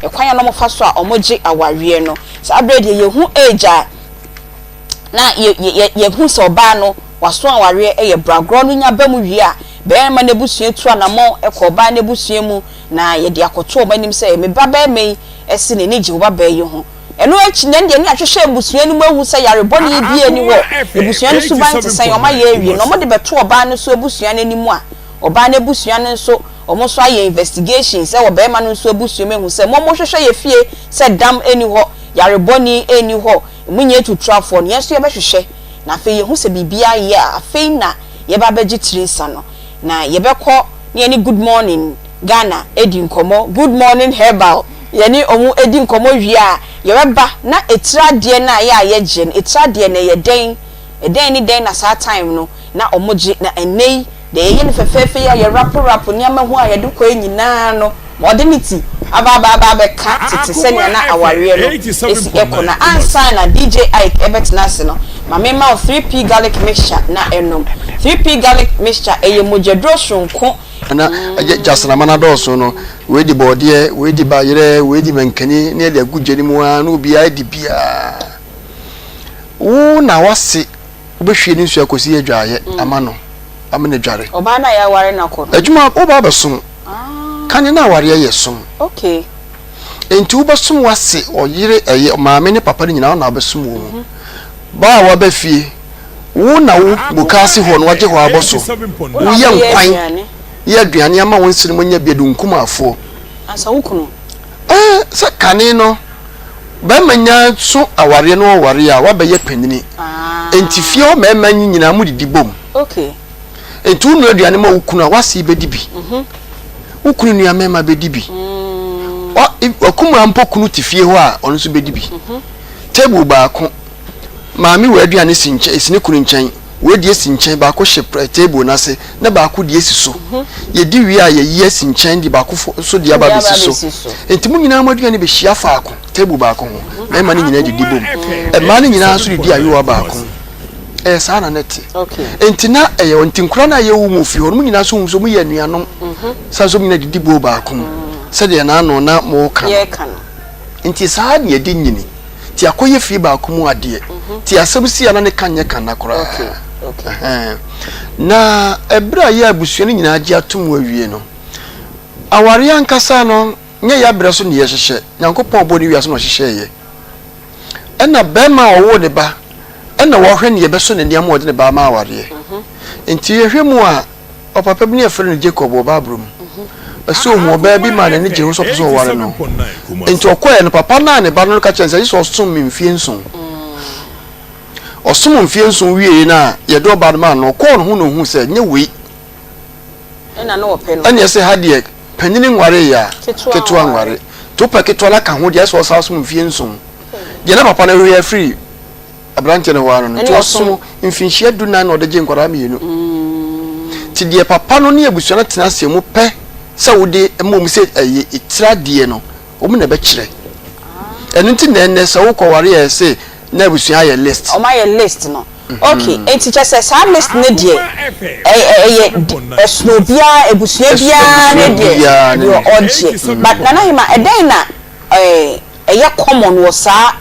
Ɛkwan a na wɔfa so a wɔgye awareɛ no. Saa berɛ deɛ yɛhu age a na yɛ yɛ yɛhu sɛ ɔbaa no waso awareɛ yɛ bragorɔ no nya ba mu wie a, barima no abusua tu anamɔn kɔ ɔbaa no abusua mu na yɛde akɔto wɔn anim sɛ me ba barima yi se n'ani gye wo babaa yi ho. Ɛno akyi no, ɛndeɛ ne yɛahwehwɛ abusua no mu ahu sɛ yare bɔne biara nni hɔ, abusua no suban te sɛn, wɔayɛ awie no, wɔde bɛto ɔbaa no nso abusua no anim a, ɔbaa no abusua no nso, wɔn nso ayɛ investigations wɔ barima no nso abusua mu ahu sɛ, mo mohwehwɛ yɛ fie sɛ dam nni hɔ, yare bɔne nni hɔ, monyɛ atuturafoɔ no, yɛn nso yɛbɛhwehwɛ, na afei yɛhu sɛ biribiara yɛ a, afei na yɛba abɛgye tiri nsa no, na yɛbɛkɔ ne yɛne Good Morning Ghana adi nkɔmmɔ, Good Morning Herbal, yɛne wɔn di nkɔmmɔ wie a, yɛbɛba na etiri adeɛ no a yɛ a yɛgye no, etiri adeɛ no ɛyɛ dɛn? Ɛdɛn ne dɛn na saa time no na wɔgye, na ɛnnɛ yi deɛ yɛyɛ no fɛfɛɛfɛ yi a yɛ rapo rapo nneɛma ho a yɛde kɔ yi nyinaa no, ma ɔde ne ti aba aba aba abɛka tete sɛnea na awareɛ no si kɔ. Na ansa na DJ Ike ɛbɛtena ase no, ma memma wo 3P Garlic Mixture na nom. 3P Garlic Mixture, ɛyɛ mogyaduro soronko. Na agya gyasramma no adɔɔso no, wei de bɔɔdeɛ, wei de bayerɛ, wei de mankani ne yɛde agu gya no mu ara na obiara di biara. Wo na wase wobɛhwie ne nsuo akɔsi adwaeɛ ama no ama no adware. Ɔbaa no a yɛaware no akɔ no. Adwuma woba abɛsom. Kane na awareɛ yɛ som. Okay. Enti wobɛsom wase ɔyere ɛyɛ maame ne papa no nyinaa wo na wobɛsom wɔn mu. Baa a waba fie Wo na wo mukaase hɔ no wagye hɔ abɔ so. Woyɛ nkwan yɛ aduane ama wo nsene mu anya bi adi wo nkumafoɔ. Ansa wo kunu. Ɛɛ sɛ kane no bɛrima nya so awareɛ na ɔware a wabɛyɛ panyini. Enti fie hɔ mmarima nyi nyinaa mo didi bom. Okay. Enti wo nua aduane ma wo kunu a w'ase bɛdi bi. Wo kunu nua mmarima bɛdi bi. Wakumaa mpo kunu te fie hɔ a ɔno nso bɛdi bi. Table baako. Maame wei aduane si nkyɛn, esi ne kunu nkyɛn, wei deɛ si nkyɛn, baako hyɛ prɛ table no ase na baako deɛ si so. Yɛdi wie a yɛyi asi nkyɛn de baako fo nso deɛ aba abɛsi so. Nti mo nyinaa mo aduane bɛhyia faako, table baako ho. Mmarima no nyinaa didi bom. Mmaa no nyinaa nso didi ayowa baako. Ɛyɛ saa na na ɛte. Nti na ɛyɛ nti nkwadaa no a yɛwo mu fie hɔ no mo nyinaa nso hu sɛ wɔyɛ anuanom. Sane sɛ wɔn nyinaa didi bowl baako mu. Sɛdeɛ n'ano na moka no. Nti saa na yɛde nyini. Nti akɔyɛ fie baako mu adeɛ. Nti asɛm si a na ne ka nyɛ ka nna koraa. Na ɛberɛ a yɛ abusua no nyinaa gye atom awie no, awareɛ ankasa no nyɛ yɛ abrɛ so na yɛhyehyɛ. Nyankopɔn ɔbɔɔ ne wiase na ɔhyehyɛeɛ. Ɛna bɛrima a ɔwoo ne ba ɛna wɔhwɛ ne yɛbɛsɔ n'ani ama ɔde ne ba ama awareɛ. Nti yɛhwɛ mu a Ɔpapa bi ne yɛfrɛ no Jacob wɔ Bible mu. Ɔsɛ ohun ɔbaa bi maa n'ani gyee ho sɛ ɔpɛ sɛ ɔware no. Enti ɔkɔeɛ no, papa no a ne ba no no ka kyerɛɛ no sɛ, gye sɛ ɔsom me mfeɛ nson. Ɔsom mfeɛ nson wieeɛ no a yɛde ɔbaa no maa no no, ɔkɔɔ ne ho na ohuu sɛ nyɛ wei ɛna na ɔpɛ no. Ɛna ɛsɛ ha deɛ panyini nwareeɛ a, ketewa nware. Nti wopɛ ketewa no aka ho deɛ, ɛsɛ sɛ ɔsan som mfeɛ nson. Deɛ na papa no hwehwɛ afiri Aberanteɛ no hɔ ara no, nti ɔsom mfinhyia dunan na ɔde gyee nkwadaa mmienu. Nti deɛ papa no ne abusua no tena ase mu pɛ sɛ wode ma wɔn sɛ ɛyɛ etiri adeɛ no, wɔn na ɛbɛkyerɛ. Ɛno nti na ɛnnɛ sɛ wokɔware a ɛsɛ na abusua ayɛ list. Wɔn ayɛ list no. Ok, nti kyerɛ sɛ saa list no deɛ ɛyɛ ɛsono obiara, abusua biara ne deɛ deɛ ɔgye. But Nana Hema, ɛdɛn na ɛyɛ common wɔ saa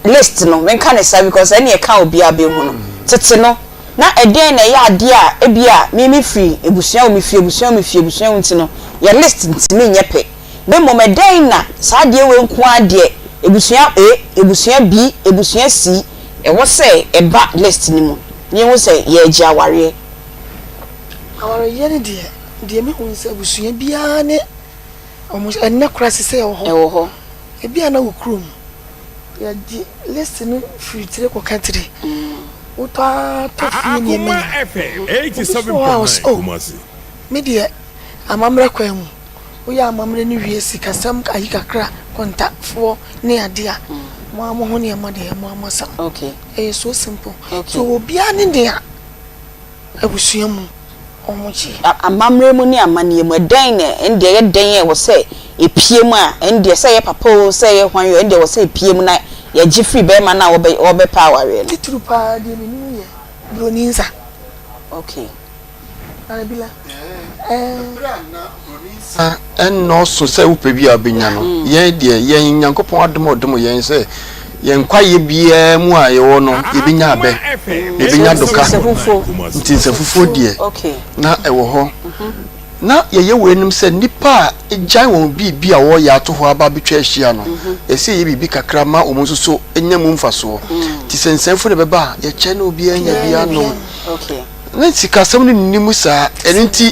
list no, menka no saa because ɛne ɛka obiara bɛhu no, tete no, na ɛdeɛn na ɛyɛ adeɛ a ebia me mefiri abusua wɔ, mefiri abusua wɔ, mefiri abusua wɔ nti no, yɛ list ntumi nyɛ pɛ, na mmom ɛdɛn na saa adeɛ wei nko ara deɛ abusua A, abusua B, abusua C, ɛwɔ sɛ ɛba list no mu na yɛhu sɛ yɛregye awareɛ. Awareyɛ no deɛ, deɛ mehu ne sɛ abusua biara ne wɔn, ɛnnɛ koraa seesei ɛwɔ hɔ. Ɛwɔ hɔ. Ebia na wo kurom yɛgye list no firi tire kɔka tire. Wotɔ ara tɔ fie nneɛma nyinaa. Obi nso wɔ hɔ a ɔse oh me deɛ amammerɛ kwan mu, woyɛ amammerɛ no wie sikasɛm ayi kakra, kɔntafoɔ ne adeɛ a, mo ara mo ho nneɛma deɛ mo ara mo asɛm. Ɛyɛ so simple. So obiara ne nea. abusua mu wɔn gye. Amammerɛ mu ne amanneɛ mu, ɛdɛn na ɛnde ɛyɛ dɛn a ɛwɔ sɛ ɛpue mu a, ɛndeɛ sɛ ɛyɛ papa oo, sɛ ɛyɛ hwan oo, ɛndeɛ ɛwɔ sɛ ɛpue mu na yɛgye firi barima no a ɔrebɛpɛ awareɛ no. Titiriw paa deɛ menim yɛ buroni nsa. Okay. Nana Bila. Ɛɛ. Nsa ɛnnɔɔso sɛ wopɛ bi a wobɛnya no. Yɛn deɛ, yɛn Nyankopɔn adom a ɔdom yɛn sɛ yɛn kwaeɛ biara mu a yɛwɔ no, yɛbɛnya abɛ, yɛbɛnya doka. Nti nsafufuo deɛ, na ɛwɔ hɔ. Na yɛyɛ weinom sɛ nnipa a agyae wɔn biribi a wɔreyɛ ato hɔ aba abɛtwa ahyia no, ɛsɛ yɛyɛ biribi kakra ma wɔn nso so nya mu mfasoɔ. Nti sɛ nsɛmfo na ɛbɛba a, yɛkyɛ na obiara nya bi anom. Na sikasɛm no nni mu saa, ɛno nti.